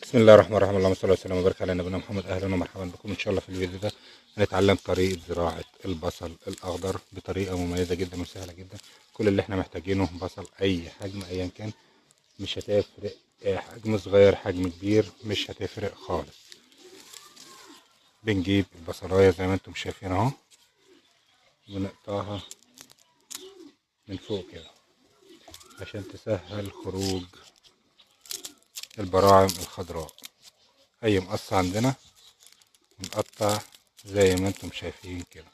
بسم الله الرحمن الرحيم، اللهم صل وسلم وبارك على نبينا محمد. اهلا ومرحبا بكم. ان شاء الله في الفيديو ده هنتعلم طريقه زراعة البصل الاخضر بطريقة مميزة جدا وسهلة جدا. كل اللي احنا محتاجينه بصل اي حجم ايا كان، مش هتفرق حجم صغير حجم كبير، مش هتفرق خالص. بنجيب البصلايه زي ما انتم شايفين اهو، ونقطعها من فوق كده عشان تسهل خروج البراعم الخضراء. اي مقص عندنا نقطع زي ما انتم شايفين كده.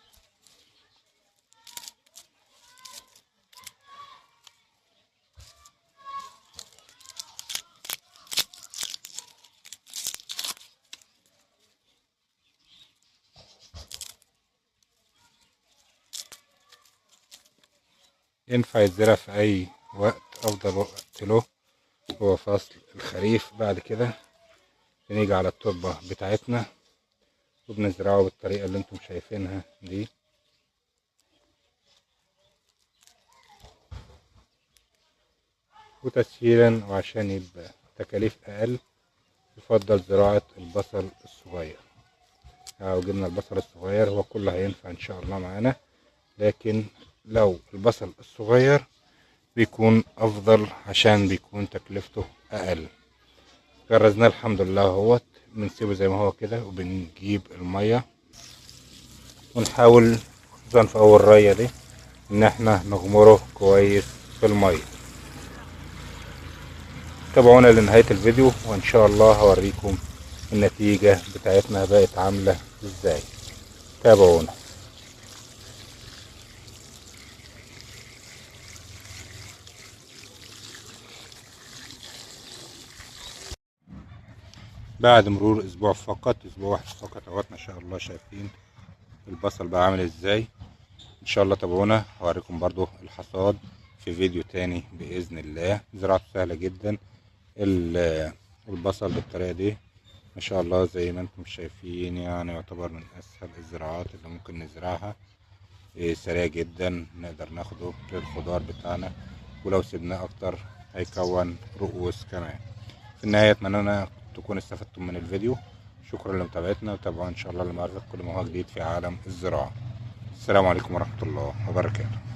ينفع يتزرع في اي وقت، افضل وقت له هو فصل الخريف. بعد كده بنيجي على التربة بتاعتنا وبنزرعه بالطريقة اللي انتم شايفينها دي. وتسهيلا وعشان يبقى تكاليف اقل يفضل زراعة البصل الصغير. لو جبنا البصل الصغير هو كله هينفع ان شاء الله معانا، لكن لو البصل الصغير بيكون افضل عشان بيكون تكلفته اقل. غرزناه الحمد لله اهوت، بنسيبه زي ما هو كده وبنجيب المية ونحاول خصوصا في اول ريه دي ان احنا نغمره كويس في المية. تابعونا لنهاية الفيديو وان شاء الله هوريكم النتيجة بتاعتنا بقت عامله ازاي. تابعونا. بعد مرور اسبوع فقط، اسبوع واحد فقط اهوت، ما شاء الله شايفين البصل بقى عامل ازاي. ان شاء الله تابعونا، هوريكم برضو الحصاد في فيديو تاني باذن الله. زراعته سهلة جدا البصل بالطريقة دي ما شاء الله زي ما انتم شايفين، يعني يعتبر من اسهل الزراعات اللي ممكن نزرعها، سريع جدا، نقدر ناخده للخضار بتاعنا، ولو سيبناه اكتر هيكون رؤوس كمان. في النهاية اتمنى تكونوا استفدتم من الفيديو. شكرا لمتابعتنا، وتابعونا ان شاء الله لمعرفة كل ما هو جديد في عالم الزراعة. السلام عليكم ورحمة الله وبركاته.